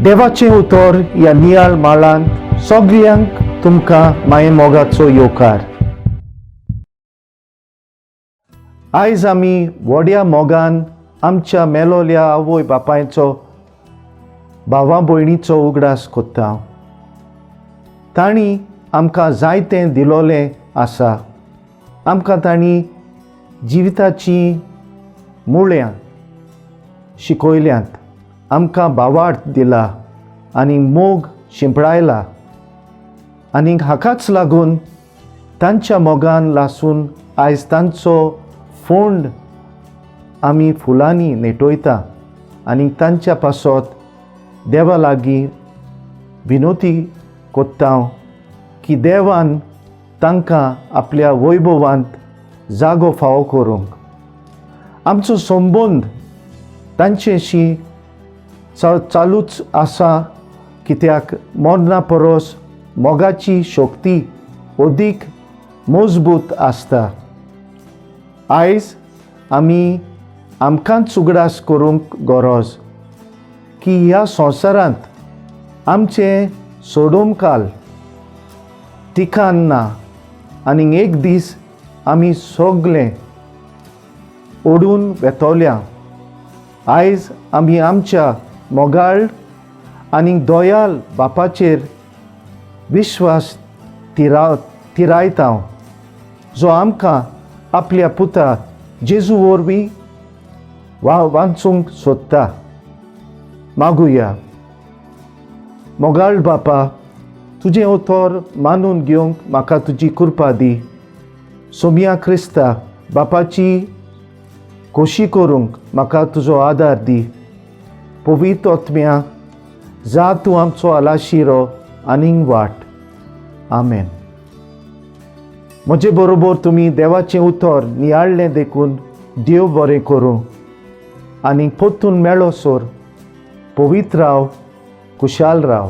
देवाचें उतर ह्या नियाळ माळांत सगल्यांक तुमकां माये मोगाचो येवकार. आयज आमी व्हड्या मोगान आमच्या मेलोल्या आवय बापायचो, भावा भयणीचो उगडास कोत्ता. तांणी आमकां जायतें दिलोलें आसा. आमकां तांणी जिविताचीं मुळ्यां शिकयल्यांत, आमकां भावार्थ दिला आनी मोग शिंपडायला. आनी हाकाच लागून तांच्या मोगान लासून आयज तांचो फोंड आमी फुलांनी नेटयता आनी तांच्या पासत देवा लागीं विनोती कोत्ता की देवान तांकां आपल्या वैभवांत जागो फावो करूंक. आमचो संबंद तांचेशी चालूच आसा, कित्याक मरणा परस मोगाची शक्ती अदीक मजबूत आसता. आयज आमी आमकांच उगडास करूंक गरज की ह्या संवसारांत आमचें सोडून काल ठिकाण ना आनी एक दीस आमी सगळे ओडून वेतोल्या. आयज आमी आमच्या मोगाळ आनी दयाल बापाचेर विश्वास थिरायता, जो आमकां आपल्या पुता जेजू वरवीं वा वाचूंक सोदता. मागुया. मोगाळ बापा, तुजें उतर मानून घेवंक म्हाका तुजी कृपा दी. सोमया क्रिस्ता बापाची खोशी करूंक म्हाका तुजो आदार दी. पवित्र आत्म्या, जा तूं आमचो आलाशिरो आनीक वाट. आमेन. म्हजे बरोबर तुमी देवाचें उतर नियाळ्ळें देखून देव बरें करूं आनी परतून मेळो सर पवित्र राव, खुशाल राव.